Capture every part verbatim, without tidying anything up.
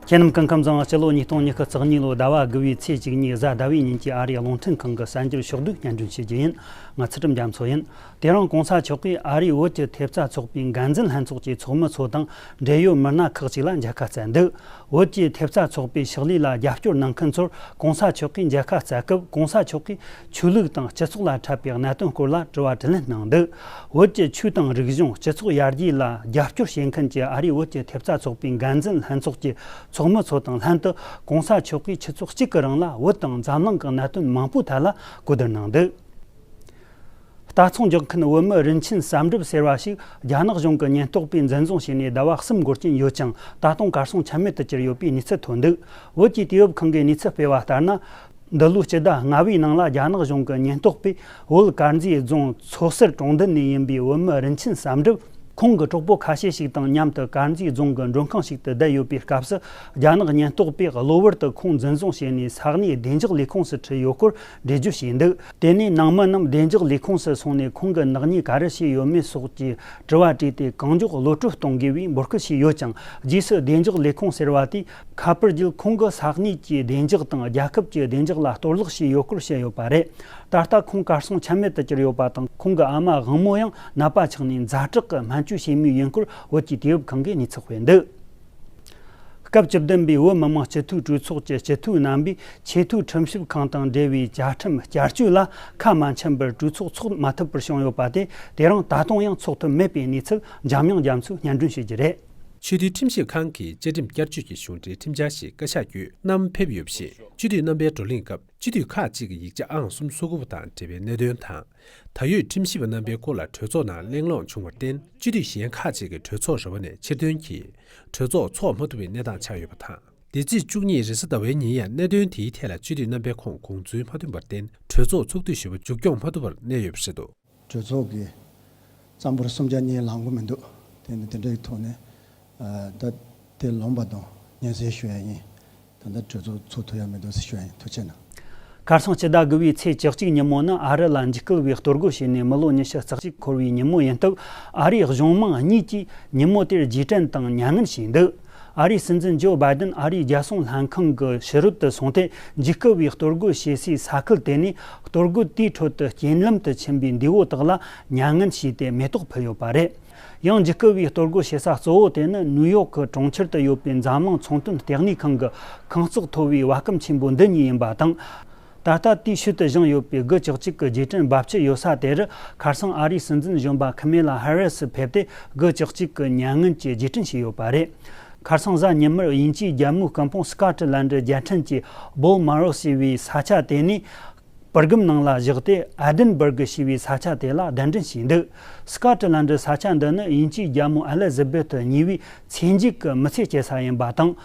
ཁྱེད་རྣམས་སྐུ་ཁམས་བཟང་། སྤྱི་ལོ་ཉིས་སྟོང་ཉི་ཤུ་རྩ་གཉིས་ལོ་ཟླ་བ་དགུ་བའི་ཚེས་བཅུ་གཉིས་གཟའ་ཟླ་བའི་ཉིན་གྱི་ཨ་རིའི་རླུང་འཕྲིན་ཁང་གི་གསར་འགྱུར་ཕྱོགས་བསྡུས་སྙན་སྒྲོན་ཞུ་རྒྱུ་ཡིན། ང་ཚུལ་ཁྲིམས་རྒྱ་མཚོ་ཡིན། དེ་རིང་གོང་ས་མཆོག་གིས་ཨ་རིའི་བོད་ཀྱི་ཐེབས་རྩ་ཚོགས་པའི་འགན་འཛིན་ལྷན་ཚོགས་ཀྱི་ཚོགས་མི་ཚོ་དང་འབྲེལ་ཡོད་མི་སྣ་ཁག་ཅིག་ལ་མཇལ་ཁ་བསྩལ་འདུག་བོད་ཀྱི་ཐེབས་རྩ་ཚོགས་པའི་ཕྱག་ལས་ལ་རྒྱབ་སྐྱོར་གནང་མཁན་ཚོར་གོང་ས་མཆོག་གིས་མཇལ་ཁ་བསྩལ་སྐབས། གོང་ས་མཆོག་གིས་ཆོས་ལུགས་དང་སྤྱི་ཚོགས་ལ་འཕྲད་པའི་གནད་དོན་སྐོར་ལ་དྲི་བ་དྲིས་ལན་གནང་འདུག་བོད་ཀྱི་ཆོས་དང་རིག་གཞུང་། སྤྱི་ཚོགས་ཡར་རྒྱས་ལ་རྒྱབ་སྐྱོར་བྱེད་མཁན་གྱི་ཨ་རིའི་བོད་ཀྱི་ཐེབས་རྩ་ཚོགས་པའི་འགན་འཛིན་ལྷན་ཚོགས་ཀྱི་ཚོགས་མི་ཚོ་དང་ལྷན་དུ། གོང་ས་མཆོག་གིས་ཆུ་ཚོད་གཅིག་གི་རིང་ལ་བོད་དང་འཛམ་གླིང་གི་གནད་དོན་མང་པོའི་ཐད་ལ་གོ་བསྡུར་གནང་འདུག་ལྟ་ཚོང་འཇོག་མཁན་བོད་མི་རིན་ཆེན་བསམ་གྲུབ་ཟེར་བ་ཞིག་རྒྱ་ནག་གཞུང་གི་ཉེན་རྟོག་པས་འཛིན་བཟུང་བྱས་ནས་ཟླ་བ་གསུམ་འགོར་གྱིན་ཡོད་ཅིང་། ད་དུང་གར་སོང་ཆ་མེད་དུ་གྱུར་ཡོད་པའི་གནས་ཚུལ་ཐོན་འདུག་བོད་ཀྱི་དུས་བབ་ཁང་གིས་གནས་ཚུལ་སྤེལ་བ་ལྟར་ན། འདི་ལོའི་སྤྱི་ཟླ་ལྔ་བའི་ནང་ལ་རྒྱ་ནག་གཞུང་གི་ཉེན་རྟོག་པས་བོད་དཀར་མཛེས་རྫོང་མཚོ་གསར་གྲོང་རྡལ་ནས་ཡིན་པའི་བོད་མི་རིན་ཆེན་བསམ་གྲུབ། ཁོང་གི་གྲོགས་པོ་ཁ་ཤས་ཤིག་དང་མཉམ་དུ་དཀར་མཛེས་རྫོང་གི་མགྲོན་ཁང་ཞིག་ཏུ་བསྡད་ཡོད་པའི་སྐབས་སུ། རྒྱ་ནག་ཉེན་རྟོག་པས་གློ་བུར་དུ་ཁོང་འཛིན་བཟུང་བྱས་ནས་ས་གནས་བདེ་འཇགས་ལས་ཁུངས་སུ་ཁྲིད་ཡོད་སྐོར་འགྲེལ་བརྗོད་བྱས་འདུག་དེ་ནས་ནང་མི་རྣམས་བདེ་འཇགས་ལས་ཁུངས་སུ་སོང་ནས་ཁོང་གིས་ནག་ཉེས་ག་རེ་བྱས་ཡོད་མེད་སོགས་ཀྱི་དྲི་བ་དྲིས་ཏེ། གང་མགྱོགས་གློད་གྲོལ་གཏོང་དགོས་པའི་འབོད་སྐུལ་བྱས་ཡོད་ཅིང་། རྗེས་སུ་བདེ་འཇགས་ལས་ཁུངས་ཟེར་བ་དེས་ཁ་པར་བརྒྱུད་ཁོང་གིས་ས་གནས་ཀྱི་བདེ་འཇགས་དང་རྒྱལ་ཁབ་ཀྱི་བདེ་འཇགས་ལ་གཏོར་བརླག་བྱས་ཡོད་སྐོར་བཤད་ཡོད་པ་རེད། ད་ལྟ་ཁོང་གར་སོང་ཆ་མེད་དུ་གྱུར་ཡོད་པ་དང་། ཁོང་གི་ཨ་མ་དབང་མོ་ཡང་ནད་པ་ཆགས་ནས་ཛ་དྲག་གི་སྨན་བཅོས་བྱེད་མུས་ཡིན་སྐོར་བོད་ཀྱི་དུས་བབ་ཁང་གིས་གནས་ཚུལ་སྤེལ་འདུག་སྐབས་བཅུ་བདུན་པའི་བོད་མི་མང་སྤྱི་འཐུས་གྲོས་ཚོགས་ཀྱི་སྤྱི་འཐུས་རྣམ་པས་ཆེས་མཐོའི་ཁྲིམས་ཞིབ་ཁང་དང་འབྲེལ་བའི་བཅའ་ཁྲིམས་བསྐྱར་བཅོས་ལ་ཁ་མ་འཆམ་པར་གྲོས་ཚོགས་འཚོགས་མ་ཐུབ་པར་བྱུང་ཡོད་པ་དེ། དེ་རིང་ད་དུང་ཡང་འཚོགས་ཐུབ་མེད་པའི་གནས་ཚུལ་འཇམ་དབྱངས་རྒྱ་མཚོས་སྙན་སྒྲོན་ཞུ་རྒྱུ་རེད། ཆེས་མཐོའི་ཁྲིམས་ཞིབ་ཁང་གིས་བཅའ་ཁྲིམས་བསྐྱར་བཅོས་ཀྱི་གཞུང་འབྲེལ་ཁྲིམས་འཆར་ཞིག་བཀའ་ཤག་བརྒྱུད་བསྣམས་ཕེབས་ཡོད་པ་བཞིན། སྤྱི་འཐུས་རྣམ་པའི་བགྲོ་གླེང་སྐབས། སྤྱི་འཐུས་ཁག་ཅིག་གི་ཡིག་ཆ་ཨང་གསུམ་སོ་དགུ་པ་དང་འབྲེལ་བའི་གནད་དོན་དང་། ད་ཡོད་ཁྲིམས་ཞིབ་པ་རྣམ་པའི་སྐོར་ལ་གྲོས་ཚོགས་ནང་གླེང་སློང་བྱུང་བར་བརྟེན། སྤྱི་འཐུས་གཞན་ཁག་ཅིག་གིས་གྲོས་ཚོགས་རེ་བ་ནས་ཕྱིར་ཐོན་གྱིས། གྲོས་ཚོགས་འཚོགས་མ་ཐུབ་པའི་གནས་སྟངས་ཆགས་ཡོད་པ་དང་། འདི་ཚེས་བཅུ་གཉིས་རེས་གཟའ་ཟླ་བའི་ཉིན་ཡང་གནད་དོན་དེའི་ཐད་ལ་སྤྱི་འཐུས་རྣམ་པས་ཁོང་དགོངས་ཚུལ་མ་བཏོན་པར་བརྟེན། གྲོས་ཚོགས་ཚོགས་དུས་ཞེ་པོ་མཇུག་སྐྱོང་མ་ཐུབ་པར་གནས་ཡོད་པ་རེད་འདུག་གྲོས་ཚོགས་ཀྱི་གཙང་པོར་སུམ་བརྒྱ་གཉིས་ལངས་གི་མི་འདུག་དེ་ནི་དེ་འདྲའི་ཐོག་ནས། ཨ། ད་དེ་ལོངས་པ་དང་སྙན་སེང་ཞུ་ཡ་ཡིན། ད་ལྟ་གྲོས་ཚོགས་ཚོགས་ཐུབ་ཡ་མི་འདུག་ཟེར་ཞུ་ཡ་ཡིན། ཐུགས་རྗེ་གནང་། ཁ་སང་སྤྱི་ཟླ་དགུ་པའི་ཚེས་བཅུ་གཅིག་ཉིན་མོ་ནི་ཨ་རི་ལ་འཇིགས་སྐུལ་བའི་གཏོར་རྒོལ་བྱས་ནས་མི་ལོ་ཉི་ཤུ་རྩ་གཅིག་འཁོར་བའི་ཉིན་མོ་ཡིན་སྟབས། ཨ་རིའི་གཞུང་མང་གཉིས་ཀྱིས་ཉིན་མོ་དེར་རྗེས་དྲན་དང་མྱ་ངན་བྱས་འདུག་ཨ་རིའི་སྲིད་འཛིན་ཇོ་བྷའི་ཏན་ཨ་རིའི་རྒྱལ་སྲུང་ལྷན་ཁང་གི་ཕྱི་རོལ་དུ་སོང་སྟེ། འཇིགས་སྐུལ་བའི་གཏོར་རྒོལ་བྱེད་སའི་ས་ཁུལ་དེ་ནས་གཏོར་རྒོལ་དེའི་ཁྲོད་དུ་རྐྱེན་ལམ་དུ་ཕྱིན་པའི་འདས་པོ་དག་ལ་མྱ་ངན་ཞུས་ཏེ་མེ་ཏོག་ཕུལ་ཡོད་པ་རེད། ཡང་འཇིགས་སྐུལ་བའི་གཏོར་རྒོལ་བྱེད་ས་གཙོ་བོ་དེ་ནི་ནིའུ་ཡོག་གི་གྲོང་ཁྱེར་དུ་ཡོད་པའི་འཛམ་གླིང་ཚོང་དོན་ལྟེ་གནས་ཁང་གི་ཁང་བརྩེགས་མཐོ་བའི་བ་གམ་ཆེན་པོ་འདི་གཉིས་ཡིན་པ་དང་། ད་ལྟ་དེའི་ཤུལ་དུ་བཞེངས་ཡོད་པའི་དགུ་བཅུ་གཅིག་གི་རྗེས་དྲན་རྦབ་ཆུ་ཡོད་ས་དེར། ཁ་སང་ཨ་རིའི་སྲིད་འཛིན་གཞོན་པ་ཁ་མེ་ལ་ཧ་རི་སི་ཕེབས་ཏེ། དགུ་བཅུ་གཅིག་གི་མྱ་ངན་གྱི་རྗེས་དྲན་བྱས་ཡོད་པ་རེད། ཁ་སང་གཟའ་ཉི་མར་དབྱིན་ཇིའི་རྒྱལ་མོའི་སྐུ་ཕུང་སྐོ་ཊི་ལན་ཌི་རྒྱལ་ཕྲན་གྱི་བོལ་མ་རོ་ཟེར་བའི་ས་ཆ་དེ་ནས། པར་སྒམ་ནང་ལ་བཞག་སྟེ། ཨེ་ཌིན་སྦུར་གི་ཞེས་པའི་ས་ཆ་དེ་ལ་གདན་འདྲེན་བྱས་འདུག་སྐོ་ཊི་ལན་ཌི་ས་ཆ་འདི་ནི་དབྱིན་ཇིའི་རྒྱལ་མོ་ཨེ་ལི་ཛི་བེ་ཐི་གཉིས་པའི་མཚན་རྒྱུད་ཀྱི་མི་ཚེ་སྐྱེལ་ས་ཡིན་པ་དང་།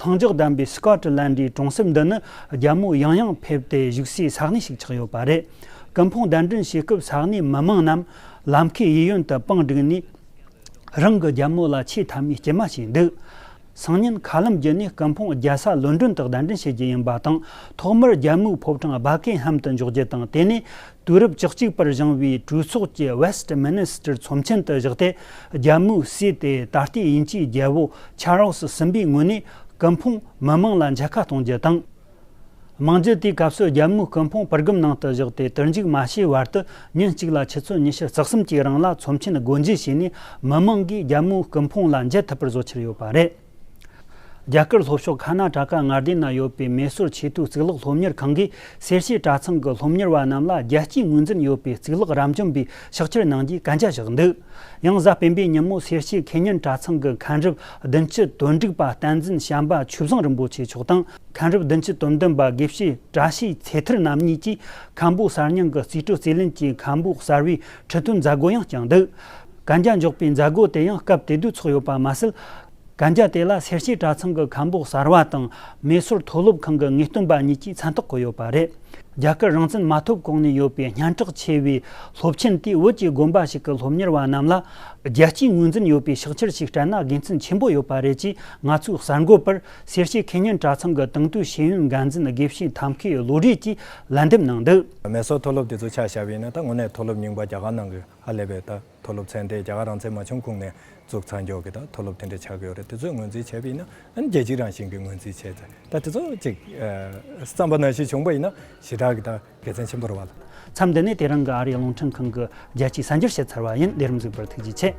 ལྷིང་འཇགས་ལྡན་པའི་སྐོ་ཊི་ལན་ཌིའི་གྲོང་གསེབ་འདི་ནི་རྒྱལ་མོ་ཡང་ཡང་ཕེབས་ཏེ་བཞུགས་སའི་ས་གནས་ཤིག་ཆགས་ཡོད་པ་རེད། སྐུ་ཕུང་གདན་འདྲེན་བྱེད་སྐབས་ས་གནས་མི་མང་རྣམས་ལམ་ཁའི་གཡས་གཡོན་དུ་པང་བསྒྲིགས་ནས། རང་གི་རྒྱལ་མོ་ལ་ཆེས་མཐའ་མའི་སྐྱེལ་མ་བྱས་འདུག་སང་ཉིན་མཁའ་ལམ་བརྒྱུད་ནས་སྐུ་ཕུང་རྒྱལ་ས་ལོན་ཌོན་དུ་གདན་འདྲེན་བྱེད་རྒྱུ་ཡིན་པ་དང་། ཐོག་མར་རྒྱལ་མོའི་ཕོ་བྲང་སྦ་ཀིང་ཧམ་དུ་འཇོག་རྒྱུ་དང་། དེ་ནས་དུས་རབས་བཅུ་གཅིག་པར་བཞེངས་པའི་གྲོས་ཚོགས་ཀྱི་ཝེ་སི་ཊི་མི་ནི་སི་ཊར་ཚོམས་ཆེན་དུ་བཞག་སྟེ། རྒྱལ་མོའི་སྲས་ཏེ་ད་ལྟའི་དབྱིན་ཇིའི་རྒྱལ་པོ་ཆཱར་ལས་གསུམ་པའི་ངོས་ནས་སྐུ་ཕུང་མི་མང་ལ་མཇལ་ཁ་གཏོང་རྒྱུ་དང་། མང་རྒྱུ་དེའི་སྐབས་སུ་རྒྱལ་མོའི་སྐུ་ཕུང་པར་སྒམ་ནང་དུ་བཞག་སྟེ། དུར་འཇུག་མ་བྱས་བར་དུ་ཉིན་གཅིག་ལ་ཆུ་ཚོད་ཉི་ཤུ་རྩ་གསུམ་གྱི་རིང་ལ་ཚོམས་ཆེན་སྒོ་འབྱེད་བྱས་ནས། མི་མང་གིས་རྒྱལ་མོའི་སྐུ་ཕུང་ལ་མཇལ་ཐུབ་པར་བཟོ་འཆར་ཡོད་པ་རེད། རྒྱ་གར་ལྷོ་ཕྱོགས་ཁ་ན་ཊ་ཀ་མངའ་སྡེ་ན་ཡོད་པའི་མེ་སོར་ཆེས་མཐོའི་གཙུག་ལག་སློབ་གཉེར་ཁང་གིས་སེར་བྱེས་གྲྭ་ཚང་གི་སློབ་གཉེར་བ་རྣམས་ལ་རྒྱལ་སྤྱིའི་ངོས་འཛིན་ཡོད་པའི་གཙུག་ལག་རབ་འབྱམས་པའི་ཕྱག་འཁྱེར་གནང་རྒྱུའི་གན་རྒྱ་བཞག་འདུག་ཡང་གཟའ་སྤེན་པའི་ཉིན་མོ་སེར་བྱེས་ཁེ་ཉན་གྲྭ་ཚང་གི་མཁན་རབས་བདུན་ཅུ་དོན་དྲུག་པ་བསྟན་འཛིན་བྱམས་པ་ཆོས་བཟང་རིན་པོ་ཆེ་མཆོག་དང་། མཁན་རབས་བདུན་ཅུ་དོན་བདུན་པ་དགེ་བཤེས་བཀྲ་ཤིས་ཚེ་ཐར་རྣམ་གཉིས་ཀྱིས་མཁན་པོ་གསར་རྙིང་གི་རྩིས་སྤྲོད་རྩིས་ལེན་གྱི་མཁན་པོ་གསར་བའི་ཁྲི་སྟོན་མཛད་སྒོ་ཡང་བསྐྱངས་འདུག་གན་རྒྱ་འཇོག་པའི་མཛད་སྒོ་དེ་ཡང་སྐབས་དེ་དུས་ཚོགས་ཡོད་པ་མ་ཟད། གན་རྒྱ་དེ་ལ་སེར་བྱེས་གྲྭ་ཚང་གི་མཁན་པོ་གསར་བ་དང་མེ་སོར་མཐོ་སློབ་ཁང་གི་ངེས་སྟོན་པ་གཉིས་ཀྱིས་མཚན་རྟགས་བཀོད་ཡོད་པ་རེད། རྒྱ་གར་རང་བཙན་མ་ཐོབ་གོང་ནས་ཡོད་པའི་སྙན་གྲགས་ཆེ་བའི་སློབ་ཆེན་དེའི་བོད་ཀྱི་དགོན་པ་ཞིག་གི་སློབ་གཉེར་བ་རྣམས་ལ་རྒྱལ་སྤྱིའི་ངོས་འཛིན་ཡོད་པའི་ཕྱག་འཁྱེར་ཞིག་སྤྲད་ན་དགེ་མཚན་ཆེན་པོ་ཡོད་པ་རེད་ཅེས་ང་ཚོས་གསར་འགོད་པར་སེར་བྱེས་ཁེ་ཉིན་གྲྭ་ཚང་གི་དེང་དུས་ཤེས་ཡོན་འགན་འཛིན་དགེ་བཤེས་ཐབས་མཁས་བློ་གྲོས་ཀྱིས་ལན་འདེབས་གནང་འདུག། མེ་སོར་མཐོ་སློབ་དེ་ཚོ་ཆ་བཞག་པ་ཡིན་ན། ད་དངོས་གནས་མཐོ་སློབ་རྙིང་པ་རྒྱ་གར་ནང་གི་ཧ་ལས་པའི་ད་མཐོ་སློབ་ཚད་ལྡན། རྒྱ་གར་རང་བཙན་མ་བྱུང་གོང་ནས་བཙུགས་ཚར་མཁན་གྱི་ད་མཐོ་སློབ་དེ་འདྲ་ཆགས་ཀྱི་ཡོད་རེད། དེ་ཚོས་ངོས་འཛིན་བྱས་པ་ཡིན་ན། ཨ་ནི་རྒྱལ་སྤྱི་རང་བཞིན་གྱི་ངོས་འཛིན་བྱས་ཚར། ད་དེ་ཚོ་ཅིག་ཨ་བསམ་པ་ནང་བཞིན་བྱུང་པ་ཡིན་ན་ཞེ་དྲག་གི་ད་དགེ་མཚན་ཆེན་པོ་རེད་བ་ལ། མཚམས་འདི་ནས་དེ་རིང་གི་ཨ་རིའི་རླུང་འཕྲིན་ཁང་གི་རྒྱལ་སྤྱིའི་གསར་འགྱུར་བཤད་ཚར་བ་ཡིན། ལས་རིམ་གཟིགས་པར་ཐུགས་རྗེ་ཆེ།